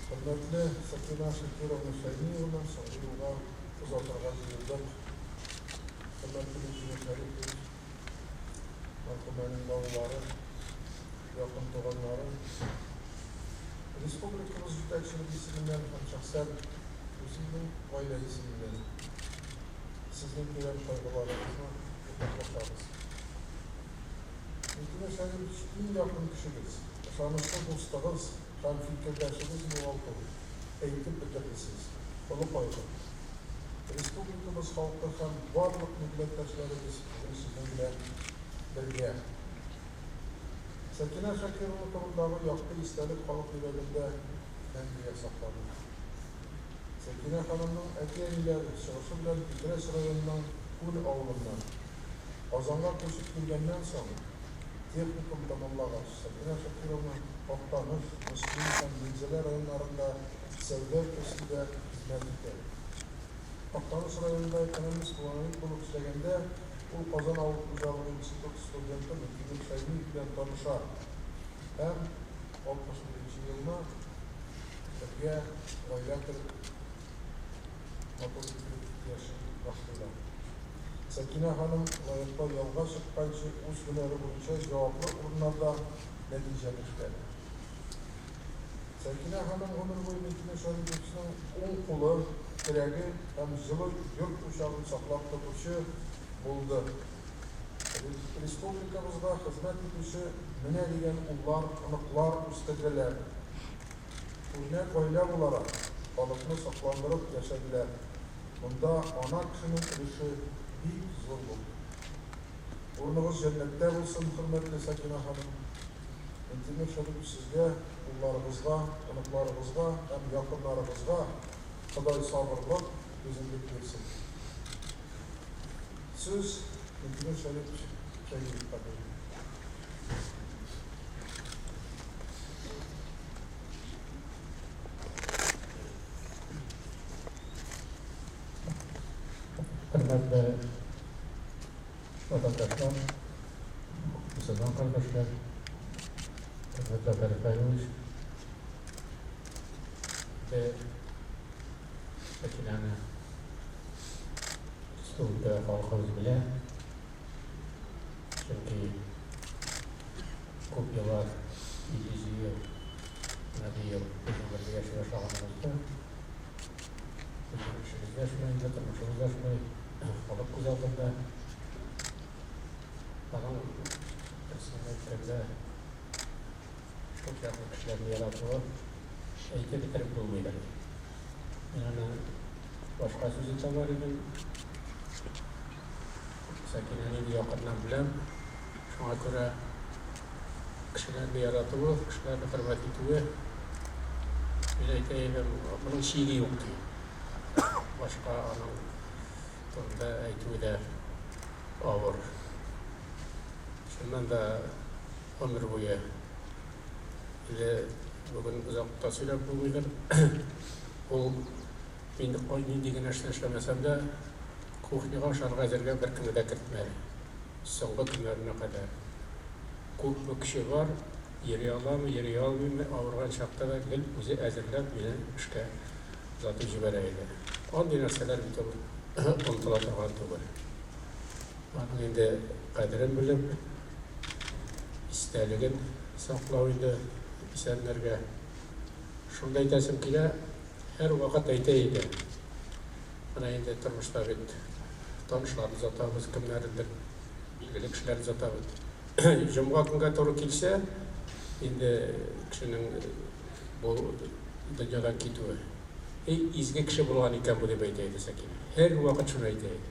Хөрмәтле Сәкинә Шакировна Шәймиеваны соңгы юлга озатырга җыелдык. Хөрмәтле Минтимер Шәрипович, мәрхүмәнең балалары, якын туганнары, республикабыз җитәкчелеге исеменнән һәм шәхсән үземнең гаилә исеменнән сезнең тирән кайгыларыгызны уртаклашабыз. Минтимер Шәрипович иң якын кешегез, ышанычлы дустыгыз һәм фикердәшегез югалту, әйтеп бетергесез, олы кайгы. Республикабыз халкы һәм барлык милләттәшләребез бүген сезнең белән бергә. Сәкинә Шакирова турындагы якты истәлек халык йөрәгендә мәңгегә сакланыр. Сәкинә ханымның әти-әниләре чыгышы белән Питрәч районының Күл авылыннан. Казанга күчеп килгәннән соң, техникум тәмамлагач, Сәкинә Шакировна Актаныш, Мөслим һәм Минзәлә районнарында сәүдә өлкәсендә хезмәт итә. Актаныш районында экономист-плановик булып эшләгәндә, ул Казан авыл хуҗалыгы институты студенты Минтимер Шәймиев белән таныша һәм 61 нче елны бергә гаилә корып, матур итеп яши башлыйлар. Сәкинә ханым лаеклы ялга чыкканчы үз һөнәре буенча җаваплы урыннарда нәтиҗәле эшләде. Сәкинә ханым гомер буе Минтимер Шәриповичның уң кулы, терәге һәм җылы йорт учагын саклап тотучы булды. Республикабызга хезмәт итүче менә дигән уллар, оныклар үстерделәр. Үрнәк гаилә буларак, халыкны сокландырып яшәделәр. Монда ана кешенең өлеше бик зур булды. Урыныгыз җәннәттә булсын, хөрмәтле Сәкинә ханым. Минтимер Шәрипович сезгә. Улларыгызга, оныкларыгызга һәм якыннарыгызга Ходай сабырлык, түземлек бирсен. Сүз Минтимер Шәрипович Шәймиевка бирелә. Хөрмәтле ватандашлар, мөселман кардәшләр, хөрмәтле Фәрит Хәйруллович, без Сәкинәне республика халкыбыз белә, чөнки күп еллар, 700 ел, менә быел безнең бергә яши башлаганыбызда, безнең эшебез дә шулай инде, тормышыбыз да шулай, халык күз алдында. Аның берсен әйткәндә, шул чаклы кешеләрне яратуы әйтеп бетереп булмыйдыр. Мин аны башка сүзен табар идем. Сәкинәне инде якыннан беләм. Шуңа күрә кешеләрне яратуы, кешеләрне хөрмәт итүе, мин әйтә идем, моның чиге юк ди. Башка аның турында әйтүе дә авыр. Чыннан да гомер буе инде бүген озак та сөйләп булмыйдыр. Ул мин нинди генә эшне эшләмәсәм дә, кухняга ашарга әзергә беркемне дә кертмәде. Соңгы көннәренә кадәр. Күпме көче бар, йөри аламы, йөри алмыймы, авырган чакта да гел үзе әзерләп мине эшкә озатып җибәрә иде. Андый нәрсәләр бит ул онытыла торган түгел. Аның инде кадерен белеп, истәлеген саклау инде исәннәргә. Шуны да әйтәсем килә, һәрвакыт әйтә иде. Менә инде тормышта бит танышларны озатабыз, кемнәрнедер, билгеле кешеләрне озатабыз. Җомга көнгә туры килсә, инде кешенең бу дөньядан китүе. Эй, изге кеше булган икән бу, дип әйтә иде Сәкинә. Һәрвакыт шуны әйтә иде.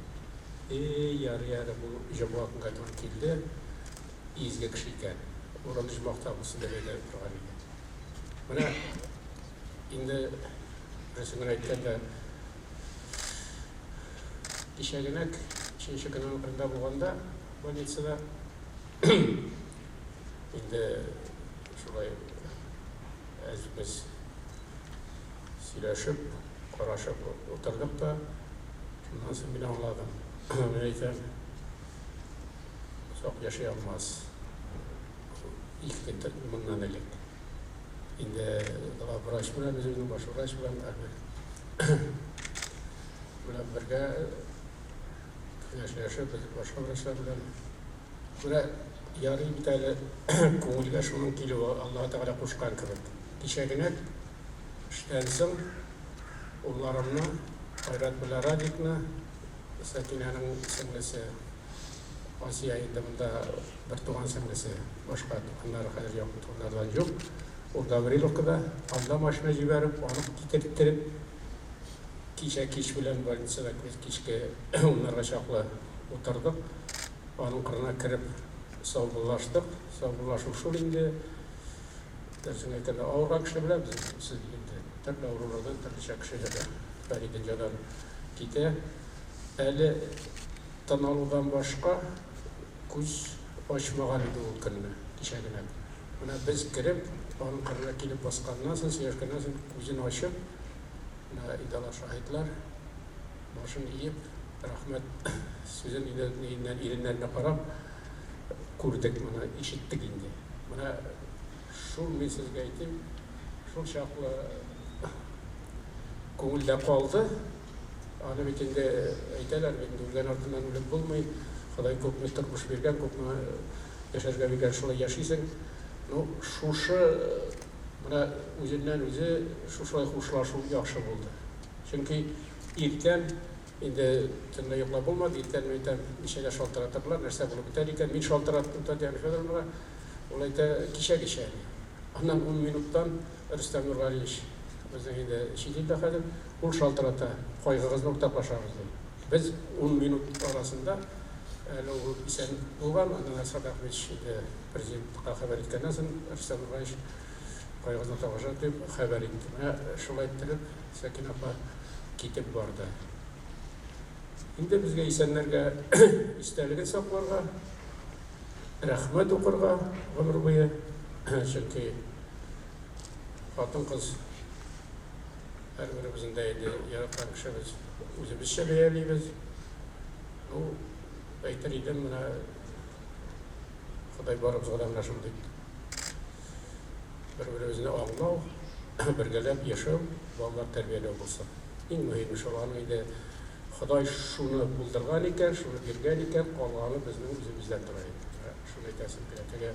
Эй, ярый әле бу җомга көнгә туры килде, изге кеше икән, урыны оҗмахта булсын, дип әйтә торган иде. Менә инде дөресен генә әйткәндә, кичәгенәк, өченче көннең кырында булганда, больницада, инде шулай әз-мәз сөйләшеп, карашып утырдык та, шуннан соң мин аңладым. Мин әйтәм, озак яши алмас. Ике көн моннан элек. Инде главврач белән, үзебезнең баш врач белән, Альберт белән бергә киңәшләшеп, без башка врачлар белән. Менә ярый бит әле күңелгә шуның килүе, Аллаһы Тәгалә кушкан кебек. Кичәгенәк эштән соң улларымны, Айрат белән Радикны, Сәкинәнең сеңлесе Асия инде монда бертуган сеңлесе, башка туганнары хәзер якын туганнардан юк. Ул Гавриловкада, анда машина җибәреп, аны китерттереп, кичә кич белән больницада без кичке уннарга чаклы утырдык. Аның кырына кереп саубуллаштык. Саубуллашу шул инде. Дөресен әйткәндә, авырган кешене беләбез, сез инде төрле авырулардан төрлечә кеше фани дөньядан китә. Әле тын алудан башка күз ачмаган иде ул көнне, кичә генә. Менә без кереп, аның кырына килеп басканнан соң, сөйләшкәннән соң күзен ачып, менә инде алар шаһитлар, башын иеп, рәхмәт сүзен инде ниеннән, иреннәренә карап күрдек моны, ишеттек инде. Менә шул мин сезгә әйтим, шул чаклы күңелдә калды. Аны бит инде әйтәләр бит инде, үлгән артыннан үлеп булмый. Ходай күпме тормыш биргән, күпме яшәргә биргән, шулай яшисең. Ну, шушы менә үзеннән үзе шушылай хушлашу яхшы булды. Чөнки иртән инде төнлә йоклап булмады, иртән мин әйтәм, ничәдә шалтыратырлар, нәрсә булып бетәр икән. Мин шалтыраттым Татьяна Федоровнага, ул әйтә, кичәгечә ди. Аннан ун минуттан Рөстәм Нургалиевич, безнең инде чит илдә хәзер, ул шалтырата, кайгыгызны уртаклашабыз, ди. Без ун минут арасында, әле ул исән булган, аннан Әсгать Әхмәтович инде президентка хәбәр иткәннән соң, Рөстәм Нургалиевич Кайгызны уртаклаша дип хәбәр итте. Менә шулай иттереп Сәкинә апа китеп барды. Инде безгә исәннәргә истәлеген сакларга, рәхмәт укырга гомер буе, чөнки хатын-кыз һәрберебезнең дә инде яраткан кешебез, үзебезчә бәялибез. Ну, әйтер идем, менә Ходай барыбызга да менә шундый бер-беребезне аңлау, бергәләп яшәү, балалар тәрбияләү булсын. Иң мөһиме шул, аның инде Ходай шуны булдырган икән, шуны биргән икән, калганы безнең үзебездән тора инде. Шуны әйтәсем килә. Теге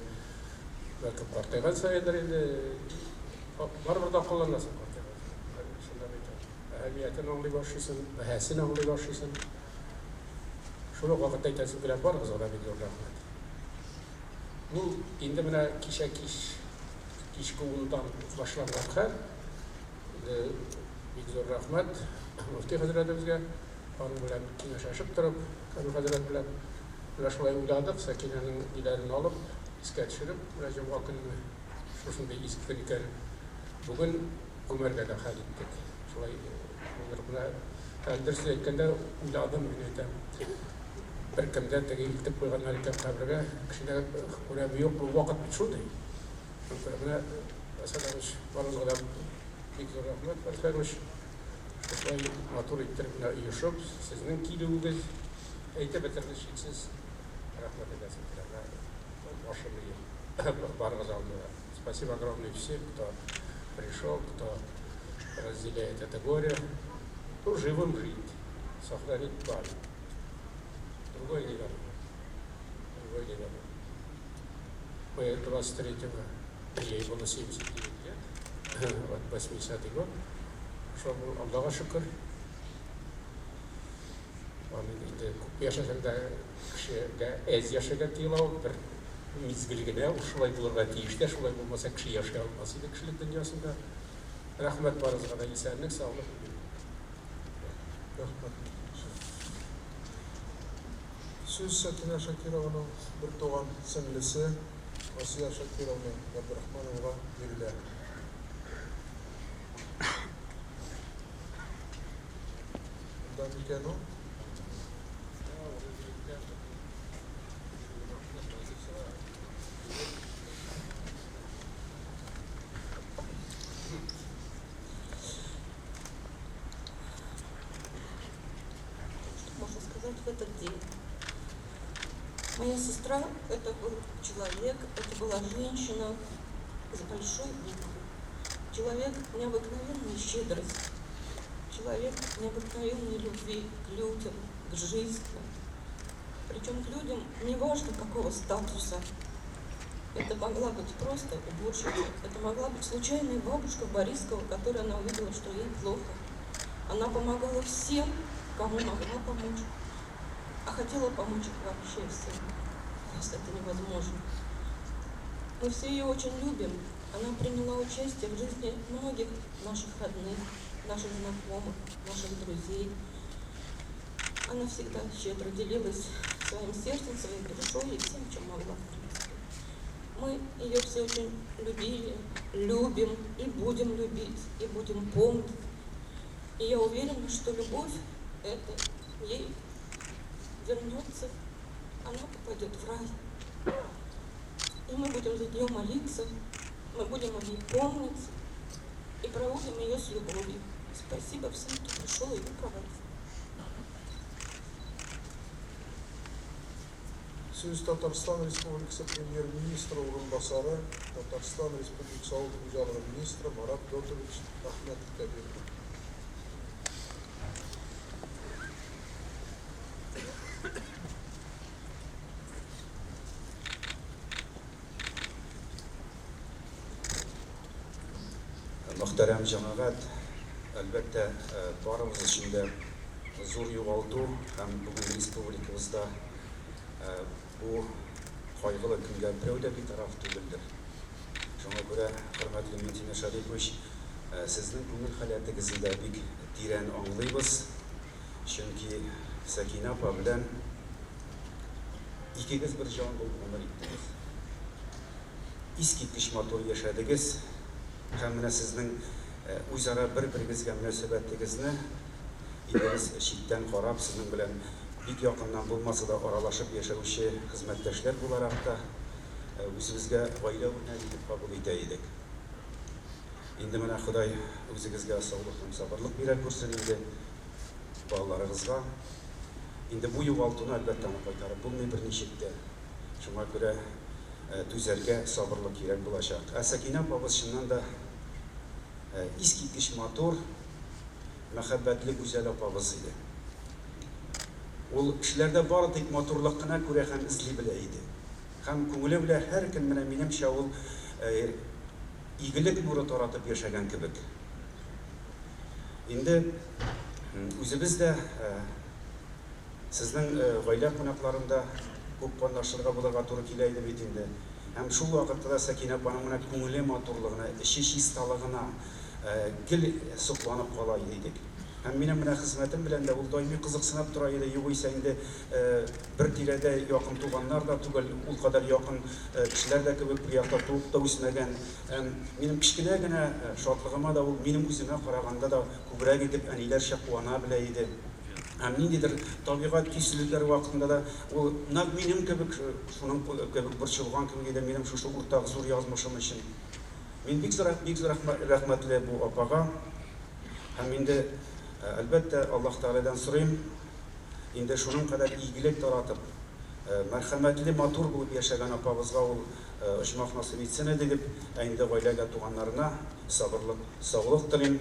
бәлкем картайган саендыр инде, барыбер дә акылланасың картайган саен. Шунда бит әһәмиятен аңлый башлыйсың, бәһасен аңлый башлыйсың. Шул ук вакытта әйтәсем килә, барыгызга да бик зур рәхмәт. Ул инде менә кичә кич, кичке ундан башланган хәл. Инде бик зур рәхмәт мөфти хәзрәтебезгә, аның белән киңәшләшеп торып, Камил хәзрәт белән менә шулай уйладык, Сәкинәнең ниләрен алып, искә төшереп, менә җомга көнне шушындый изге көн икән, бүген күмәргә дә хәл иттек. Шулай булдырып, менә әле дөресен әйткәндә, уйладым, мин әйтәм, беркем дә теге илтеп куйганнар икән кабергә, кешедә күрәме юк, бу вакыт бит шундый. Шуңа күрә менә Әсәд абыч, барыгызга да бик зур рәхмәт, Фәрит Фәйрүш. Шушылай матур иттереп менә оешып, сезнең килүегез әйтеп бетергесез чиксез рәхмәт әйтәсем килә. Менә башым иеп барыгыз алдында. Спасибо огромное всем, кто пришел, кто разделяет это горе. Ну, живым жить, сохранить память. Другое не дано. Другое не дано. Мы 23-го, ей было 79 лет, вот 80-й год. Шул был, Аллага шөкер. Аны инде күп яшәсәң дә кешегә әз яшәргә тыела ул, бер мизгел генә, ул шулай булырга тиеш тә, шулай булмаса кеше яши алмас иде кешелек дөньясында. Рәхмәт барыгызга да, исәнлек, саулык. Рәхмәт. Сүз Сәкинә Шакированың бертуган сеңлесе Асия Шакировна Габдрахмановага бирелә. Монда микән ул? Что можно сказать в этот день? Моя сестра – это был человек, это была женщина с большой буквы. Человек необыкновенной щедрости, человек необыкновенной любви к людям, к жизни. Причем к людям, неважно какого статуса. Это могла быть просто уборщица, это могла быть случайная бабушка Борискова, которая она увидела, что ей плохо. Она помогала всем, кому могла помочь, а хотела помочь вообще всем. Просто это невозможно. Мы все ее очень любим. Она приняла участие в жизни многих наших родных, наших знакомых, наших друзей. Она всегда щедро делилась своим сердцем, своей душой и всем, чем могла, в принципе. Мы ее все очень любили, любим и будем любить, и будем помнить. И я уверена, что любовь эта ей вернется, она попадет в рай. И мы будем за нее молиться, мы будем о ней помнить и проводим ее с любовью. Спасибо всем, кто пришел ее проводить. Сүз Татарстан Республикасы Премьер-министры урынбасары, Татарстан Республикасы Авыл хуҗалыгы министры Марат Готович Әхмәтовка бирелә. Мөхтәрәм җәмәгать, әлбәттә, барыбыз өчен дә зур югалту һәм бүген республикабызда бу кайгылы көнгә берәү дә битараф түгелдер. Шуңа күрә, хөрмәтле Минтимер Шәрипович, сезнең күңел халәтегезне дә бик тирән аңлыйбыз. Чөнки Сәкинә апа белән икегез бер җан булып гомер иттегез. Искиткеч матур яшәдегез. Һәм менә сезнең үзара бер-берегезгә мөнәсәбәтегезне инде без читтән карап, сезнең белән бик якыннан булмаса да аралашып яшәүче хезмәттәшләр буларак та үзебезгә гаилә үрнәге итеп кабул итә идек. Инде менә Ходай үзегезгә саулык һәм сабырлык бирә күрсен инде, балаларыгызга. Инде бу югалтуны, әлбәттә, аны кайтарып булмый берничек тә. Шуңа күрә түзәргә, сабырлык кирәк булачак. Ә Сәкинә апабыз чыннан да искиткеч матур, мәхәббәтле гүзәл апабыз иде. Ул кешеләрдә бары тик матурлык кына күрә һәм эзли белә иде. Һәм күңеле белән һәр көн менә минемчә ул игелек нуры таратып яшәгән кебек. Инде үзебез дә сезнең гаилә кунакларында күп катнашырга булырга туры килә иде бит инде. Һәм шул вакытта да Сәкинә апаның менә күңеле матурлыгына, эче чисталыгына гел сокланып кала идек. Һәм минем менә хезмәтем белән дә ул даими кызыксынып тора иде, югыйсә инде бер тирәдә якын туганнар да түгел, ул кадәр якын кешеләр дә кебек, бер якта туып та үсмәгән. Һәм минем кечкенә генә шатлыгыма да ул минем үземә караганда да күбрәк итеп әниләрчә куана белә иде. Һәм ниндидер табигать көйсезлекләре вакытында да ул нәкъ минем кебек, шуның кебек борчылган кебек иде минем шушы уртак зур язмышым өчен. Мин бик зур, бик зур рәхмәтле бу апага. Һәм инде, әлбәттә, Аллаһ Тәгаләдән сорыйм, инде шуның кадәр игелек таратып, мәрхәмәтле, матур булып яшәгән апабызга ул оҗмах насыйп итсен иде дип, ә инде гаиләгә, туганнарына сабырлык, саулык телим.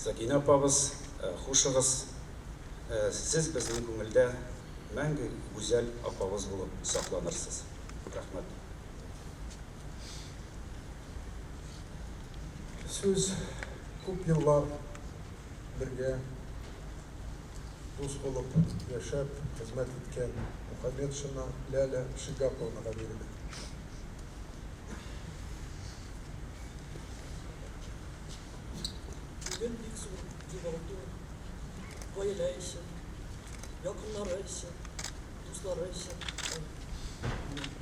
Сәкинә апабыз, хушыгыз, сез безнең күңелдә мәңге гүзәл апабыз булып сакланырсыз. Рәхмәт. Сүз күп еллар бергә дус булып яшәп, хезмәт иткән Мухаметшина Ляля Шигаповнага бирелә. Бүген бик зур югалту, гаилә өчен, якыннары өчен, дуслары өчен һәм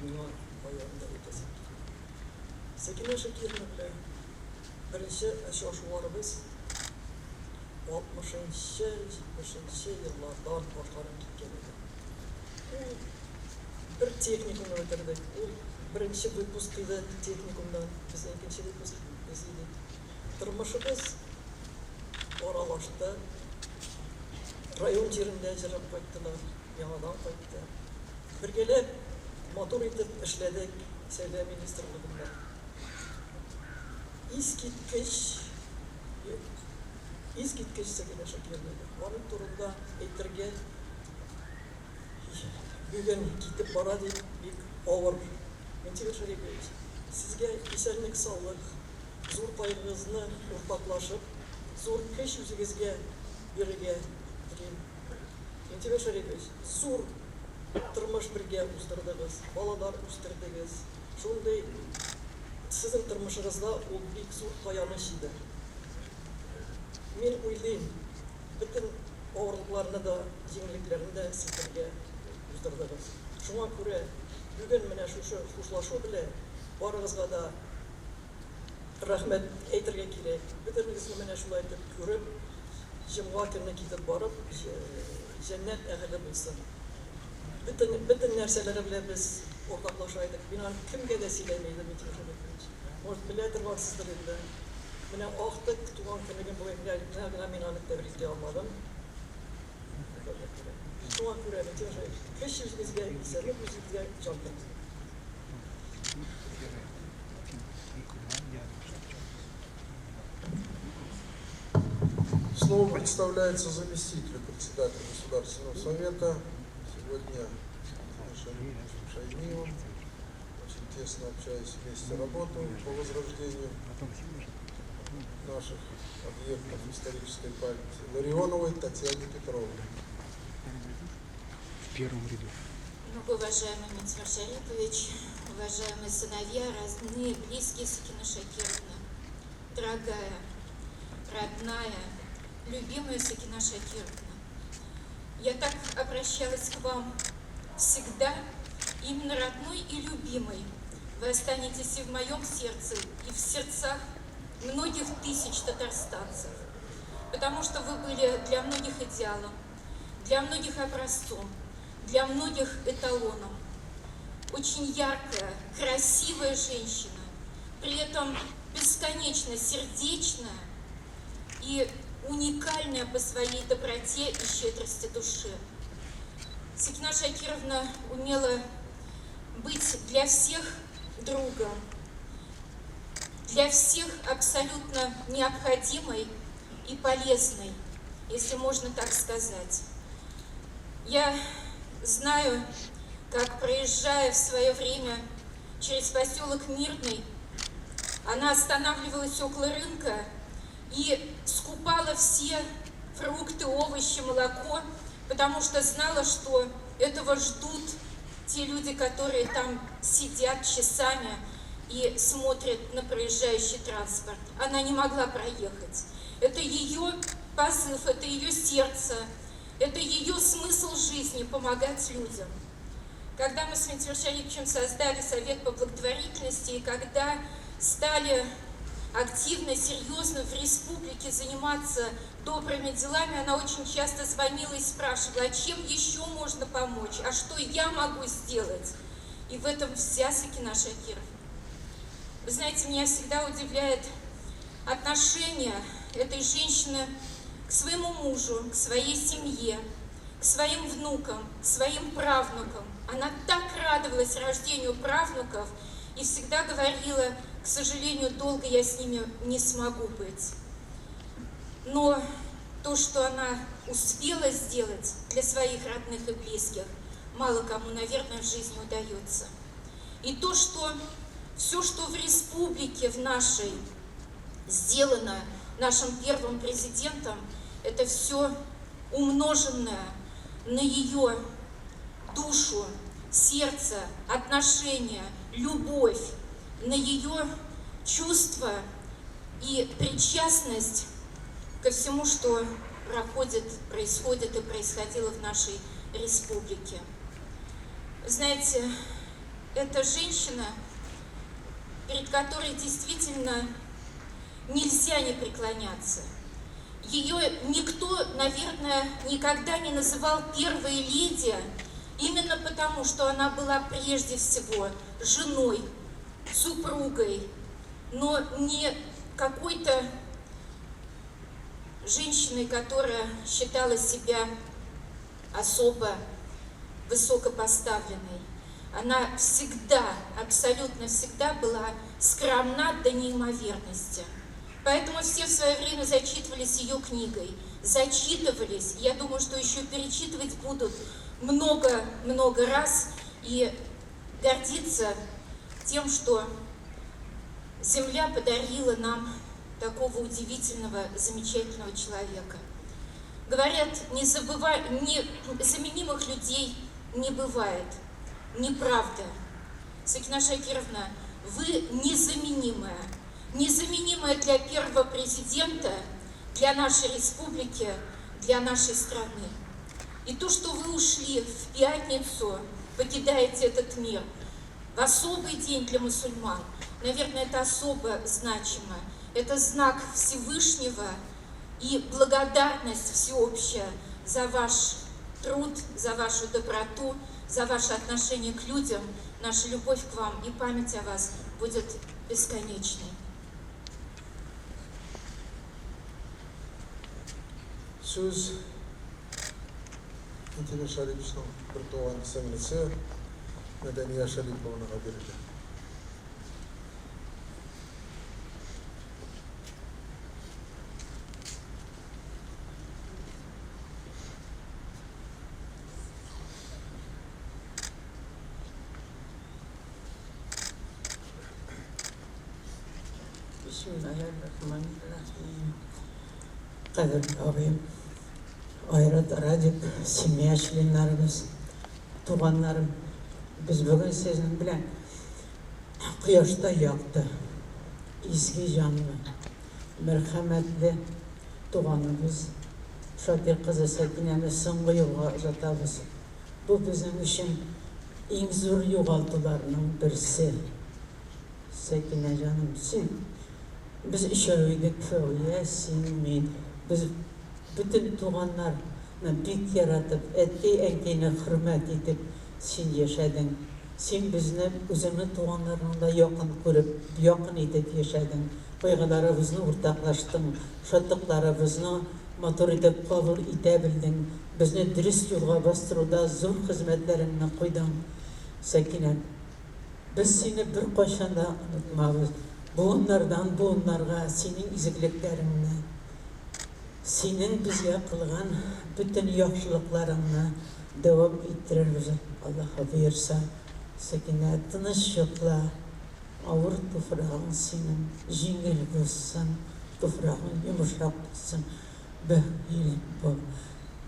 миңа баягы да әйтәсем килә. Сәкинә Шакировна белән беренче очрашуларыбыз алтмышынчы, җитмешенче еллардан башланып киткән иде. Ул бер техникумны бетердек. Ул беренче выпуск иде техникумнан, без икенче выпуск без идек. Тормышыбыз аралашты. Район җирендә җырып кайттылар, яңадан кайтты. Бергәләп матур итеп эшләдек Сәүдә министрлыгында. Искиткеч, искиткеч Сәкинә Шакировна иде. Аның турында әйтергә бүген китеп бара дип бик авыр. Минтимер Шәрипович, сезгә исәнлек-саулык, зур кайгыгызны уртаклашып, зур көч үзегезгә бирергә телим. Минтимер Шәрипович, зур тормыш бергә уздырдыгыз, балалар үстердегез. Шундый сезнең тормышыгызда ул бик зур таяныч иде. Мин уйлыйм, бөтен авырлыкларны да, җиңеллекләрне дә сез бергә уздырдыгыз. Шуңа күрә бүген менә шушы хушлашу белән барыгызга да рәхмәт әйтергә кирәк. Бөтенегезне менә шулай итеп күреп, җомга көнне китеп барып, җәннәт әһеле булсын. Бөтен, бөтен нәрсәләре белән без уртаклаша идек. Мин аны кемгә дә сөйләми идем, Минтимер Шәрипович. Может, белә торгансыздыр инде. Менә актык туган көнеген бүген генә генә мин аны тәбрикли алмадым. Шуңа күрә, Минтимер Шәрипович, көч үзегезгә, исәнлек үзегезгә, җан тәнегезгә. Слово представляется заместителю председателя Государственного совета. Сегодня Шарифовичем Шаймиевым. Очень тесно общаюсь, вместе работаем по возрождению наших объектов исторической памяти. Ларионовой Татьяне Петровне. В первом ряду. Многоуважаемый Минтимер Шарипович, уважаемые сыновья, родные, близкие Сакина Шакировна, дорогая, родная, любимая Сакина Шакировна, я так обращалась к вам всегда, именно родной и любимой. Вы останетесь и в моем сердце, и в сердцах многих тысяч татарстанцев, потому что вы были для многих идеалом, для многих образцом, для многих эталоном. Очень яркая, красивая женщина, при этом бесконечно сердечная и уникальная по своей доброте и щедрости души. Сакина Шакировна умела быть для всех другом, для всех абсолютно необходимой и полезной, если можно так сказать. Я знаю, как, проезжая в свое время через поселок Мирный, она останавливалась около рынка и скупала все фрукты, овощи, молоко, потому что знала, что этого ждут те люди, которые там сидят часами и смотрят на проезжающий транспорт. Она не могла проехать. Это ее позыв, это ее сердце, это ее смысл жизни – помогать людям. Когда мы с Минтимером Шариповичем создали Совет по благотворительности, и когда стали активно, серьезно в республике заниматься добрыми делами, она очень часто звонила и спрашивала, а чем еще можно помочь, а что я могу сделать? И в этом вся Сакина Шакировна. Вы знаете, меня всегда удивляет отношение этой женщины к своему мужу, к своей семье, к своим внукам, к своим правнукам. Она так радовалась рождению правнуков и всегда говорила, к сожалению, долго я с ними не смогу быть. Но то, что она успела сделать для своих родных и близких, мало кому, наверное, в жизни удается. И то, что все, что в республике в нашей сделано нашим первым президентом, это все умноженное на ее душу, сердце, отношения, любовь, на ее чувства и причастность ко всему, что проходит, происходит и происходило в нашей республике. Знаете, эта женщина, перед которой действительно нельзя не преклоняться. Ее никто, наверное, никогда не называл первой леди, именно потому, что она была прежде всего женой, супругой, но не какой-то женщиной, которая считала себя особо высокопоставленной. Она всегда, абсолютно всегда была скромна до неимоверности. Поэтому все в свое время зачитывались ее книгой. Зачитывались. Я думаю, что еще перечитывать будут много-много раз и гордиться тем, что Земля подарила нам такого удивительного, замечательного человека. Говорят, незаменимых людей не бывает. Неправда. Сакина Шакировна, вы незаменимая. Незаменимая для первого президента, для нашей республики, для нашей страны. И то, что вы ушли в пятницу, покидаете этот мир, в особый день для мусульман, наверное, это особо значимо. Это знак Всевышнего и благодарность всеобщая за ваш труд, за вашу доброту, за ваше отношение к людям. Наша любовь к вам и память о вас будет бесконечной. Сүз Минтимер Шариповичның бертуган сеңлесе Мәдәния Шариповнага бирелә. Бисмиллаһир-рахманир-рахим. Кадерле абыем, Айрат, Радик, семья членнарыбыз, туганнарым, без бүген сезнең белән кояштай якты, изге җанлы, мәрхәмәтле туганыбыз Шакир кызы Сәкинәне соңгы юлга озатабыз. Бу безнең өчен иң зур югалтуларның берсе. Сәкинә җаным, син Без өчәү идек, Фәүия, син, мин. Без бөтен туганнарны бик яратып, әткәй-әнкәйне хөрмәт итеп син яшәдең. Син безне үзеңнең туганнарыңны да якын күреп, якын итеп яшәдең. Кайгыларыбызны уртаклаштың, шатлыкларыбызны матур итеп кабул итә белдең. Безне дөрес юлга бастыруда зур хезмәтләреңне куйдың, Сәкинә. Без сине беркайчан да онытмабыз. Буыннардан буыннарга синең изгелекләреңне, синең безгә кылган бөтен яхшылыкларыңны дәвам иттерербез, Аллаһы боерса. Сәкинә, тыныч йокла, авыр туфрагың синең җиңел булсын, туфрагың йомшак булсын, бәхил бул.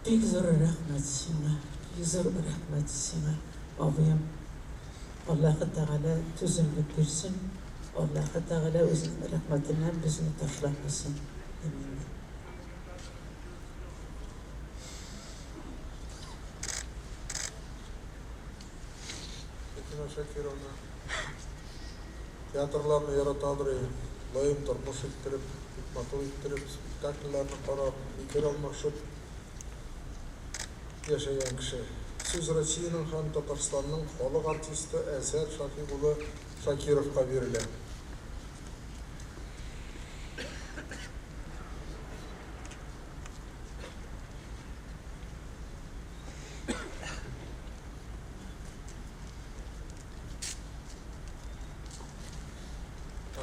Бик зур рәхмәт сиңа, бик зур рәхмәт сиңа, абыем. Аллаһы Тәгалә түземлек бирсен, Аллаһы Тәгалә үзенең рәхмәтеннән безне ташламасын. Амин. Сәкинә Шакировна театрларны яратадыр, лаем тормыш иттереп, бик матур иттереп, спектакльләрне карап, фикер алмашып яшәгән кеше. Сүз Россиянең һәм Татарстанның халык артисты Әзһәр Шафик улы Шакировка бирелә.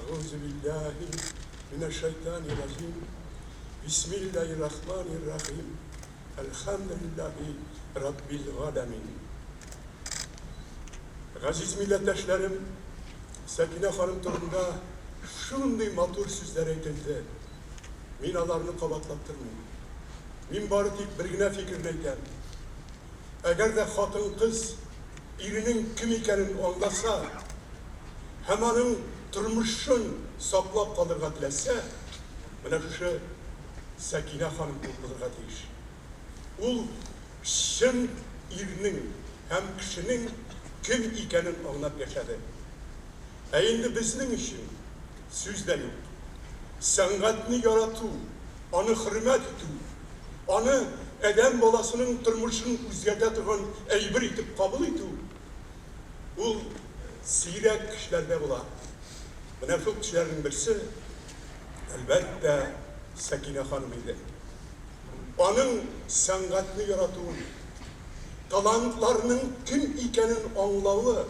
Әгъузу биллаһи минәш-шайтанир раҗим. Бисмиллаһир рахманир рахим. Әлхәмдүлиллаһи раббил галәмин. Газиз милләттәшләрем, Сәкинә ханым турында шундый матур сүзләр әйтелде. Мин аларны кабатлап тормыйм. Мин бары тик бер генә фикерне әйтәм. Әгәр дә хатын-кыз иренең кем икәнен аңласа һәм аның тормышын саклап калырга теләсә, менә шушы Сәкинә ханым кебек булырга тиеш. Ул чын ирнең һәм кешенең кем икәнен аңлап яшәде. Ә инде безнең өчен сүз дә юк. Сәнгатьне ярату, аны хөрмәт итү, аны адәм баласының тормышын үзгәртә торган әйбер итеп кабул итү, ул сирәк кешеләрдә була. Менә шул кешеләрнең берсе, әлбәттә, Сәкинә ханым иде. Аның сәнгатьне яратуын, талантларның кем икәнен аңлавы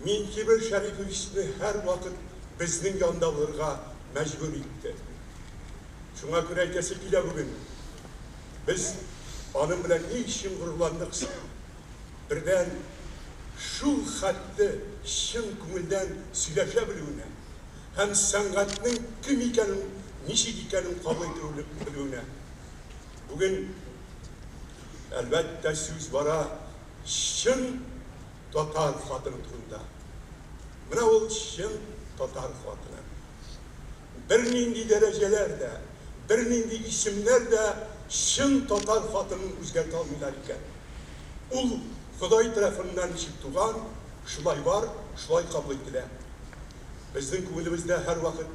Минтимер Шәриповичны һәрвакыт безнең янда булырга мәҗбүр итте. Шуңа күрә әйтәсе килә бүген, без аның белән ни өчен горурландык соң? Бердән, шул хәтле чын күңелдән сөйләшә белүенә һәм сәнгатьнең кем икәнен, ничек икәнен кабул итә белүенә. Бүген, әлбәттә, сүз бара чын татар хатыны турында. Менә ул чын татар хатыны. Бернинди дәрәҗәләр дә, бернинди исемнәр дә чын татар хатынын үзгәртә алмыйлар икән. Ул Ходай тарафыннан ничек туган, шулай бар, шулай кабул ителә. Безнең күңелебездә һәрвакыт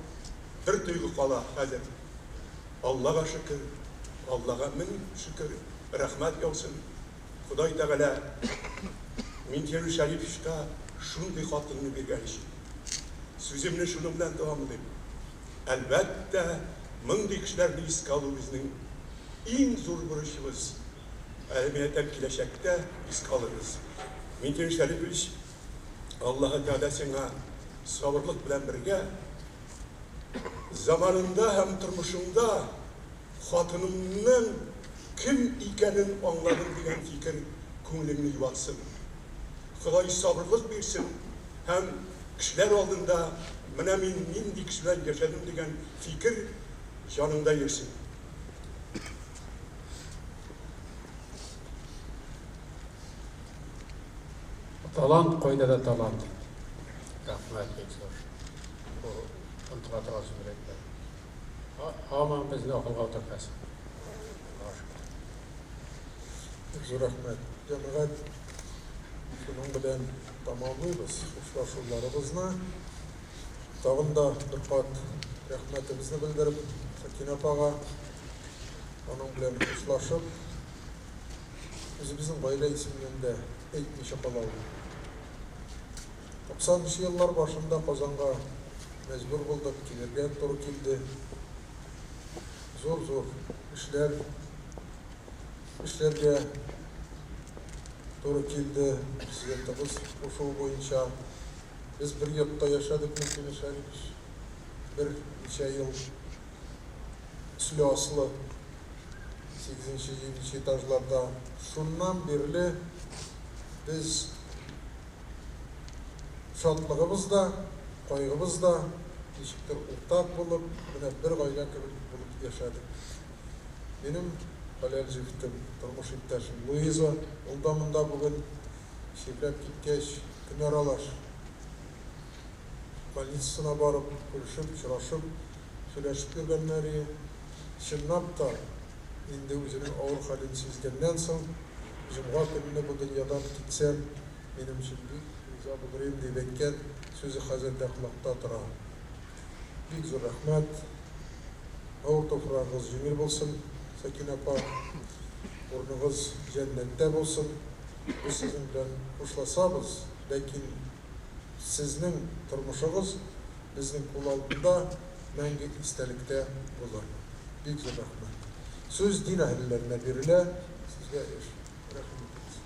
бер тойгы кала хәзер. Аллага шөкер, Аллага мең шөкер, рәхмәт яусын. Ходай Тәгалә Минтимер Шәриповичка шундый хатынны биргән өчен. Сүземне шуның белән тәмамлыйм. Әлбәттә, мондый кешеләрне искә алу безнең иң зур бурычыбыз. Әле мин әйтәм, киләчәктә искә алырбыз. Минтимер Шәрипович, Аллаһы Тәгалә сиңа сабырлык белән бергә заманында һәм тормышыңда Хатынымның кем икәнен аңладым дигән фикер күңелеңне юатсын. Ходай сабырлык бирсен һәм кешеләр алдында менә мин нинди кеше белән яшәдем дигән фикер җаныңда йөрсен. Талант кайда да талант. Рәхмәт бик зур. Бу онытыла торган сүзләр әйтмәдем. Һаман безне акылга утыртасың. Аллага шөкер. Бик зур рәхмәт. Җәмәгать, шуның белән тәмамлыйбыз хушлашуларыбызны. Тагын да бер кат рәхмәтебезне белдереп, Сәкинә апага, аның белән хушлашып, үзебезнең гаилә исеменнән дә әйтмичә кала алмыйм. 90 нчы еллар башында Казанга мәҗбүр булдык, килергә туры килде. Зур-зур эшләр эшләргә туры килде, Президентыбыз кушуы буенча. Без бер йортта яшәдек, Мөмкин Шәрипович, берничә ел. Өсле-аслы сигезенче, җиденче этажларда. Шуннан бирле без шатлыгыбыз да, кайгыбыз да ничектер уртак булып, менә бер гаилә кебек булып яшәдек. Минем хәләл җефетем, тормыш иптәшем Луиза, ул да монда бүген. Чирләп киткәч, көнаралаш больницасына барып, күрешеп, очрашып, сөйләшеп йөргәннәр. Чынлап та, инде үзенең авыр хәлен сизгәннән соң, җомга көнне бу дөньядан китсәм, минем өчен бик риза булыр идем, дип әйткән сүзе хәзер дә колакта тора. Бик зур рәхмәт. Авыр туфрагыгыз җиңел булсын, Сәкинә апа. Урыныгыз җәннәттә булсын. Без сезнең белән хушлашабыз, ләкин сезнең тормышыгыз безнең кул алдында мәңге истәлектә булыр. Бик зур рәхмәт. Сүз дин әһелләренә бирелә. Сезгә эш. Рәхим итегез.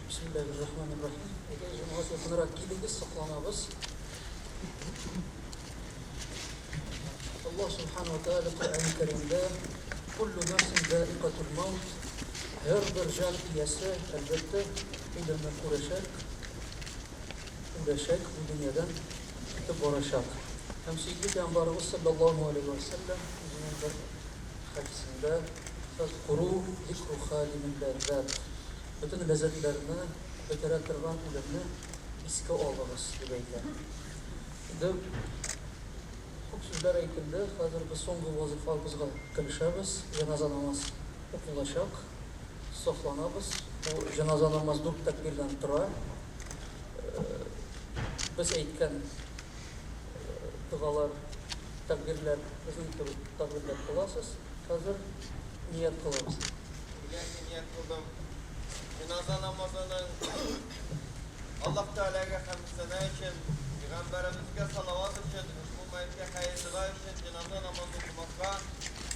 Бисмиллаһир-рахманир-рахим. Әйдә, җәмәгать, якынрак килегез, сакланабыз. Аллаһ субхана ва тааля Коръән Кәримдә Куллу нафсин заикатул маут һәрбер җан иясе, әлбәттә, үлемне күрәчәк, үләчәк, бу дөньядан китеп барачак. Һәм сөекле пәйгамбәребез саллаллаһу алейһи ва сәлләм үзенең бер хәдисендә Фәзкуру зикру хадимил ләззат бөтен ләззәтләрне бетерә торган үлемне искә алыгыз, дип әйтә. Инде күп сүзләр әйтелде, хәзер без соңгы вазыйфабызга керешәбез, җеназа намаз укылачак, сафланабыз. Бу җеназа намаз дүрт тәкбирдән тора. Без әйткән догалар, тәкбирләр, безнең кебек тәкбирләр кыласыз. Хәзер ният кылабыз. Илаһи ният кылдым. Җеназа намазының Аллаһ Тәгаләгә хәмд-сәна өчен, пәйгамбәребезгә салават өчен, ошбу мәеткә хәер-дога өчен җеназа намазы укымакка,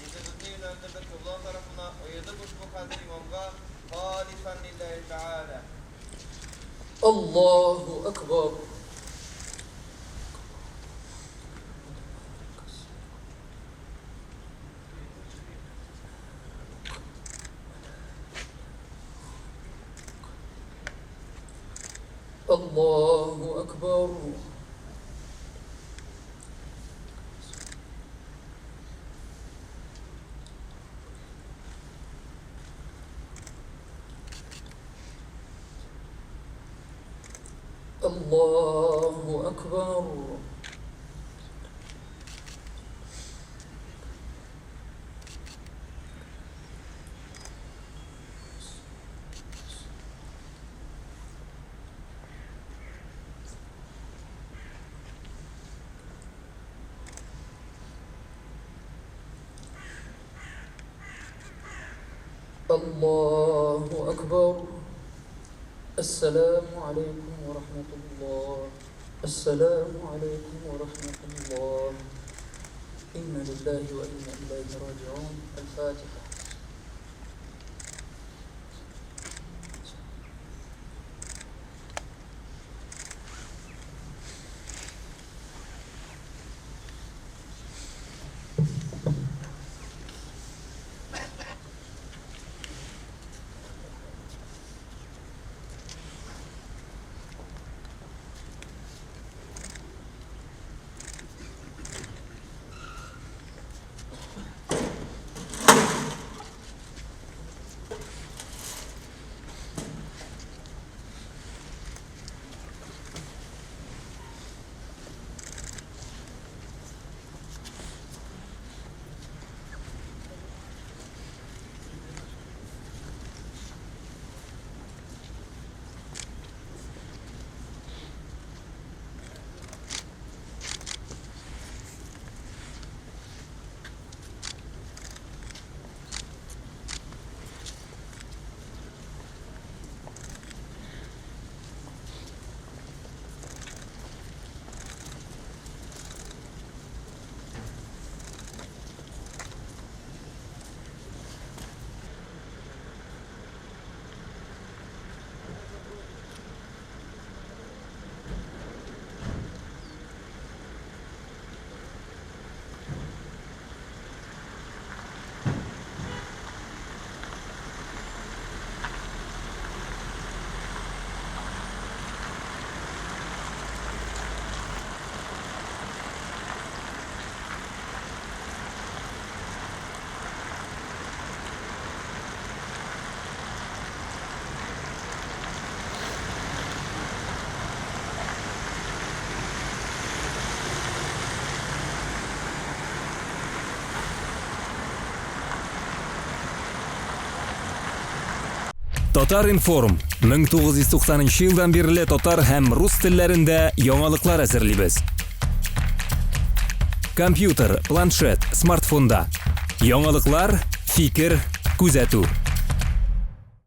йөзебезне юнәлдердек кыйбла тарафына, оедык ошбу хәзер имамга, халисан лиллаһи Тәгалә. Аллаһу әкбар. Аллаһу әкбар. Аллаһу әкбар. Аллаһу әкбар. Әссәламү алейкум вә рахматуллаһ. Әссәламү алейкум вә рахматуллаһ. Инна лиллаһи вә инна иләйһи раҗиун. Әл-Фатиха. Татар-информ 1990 нчы елдан бирле татар һәм рус телләрендә яңалыклар әзерлибез. Компьютер, планшет, смартфонда. Яңалыклар, фикер, күзәтү.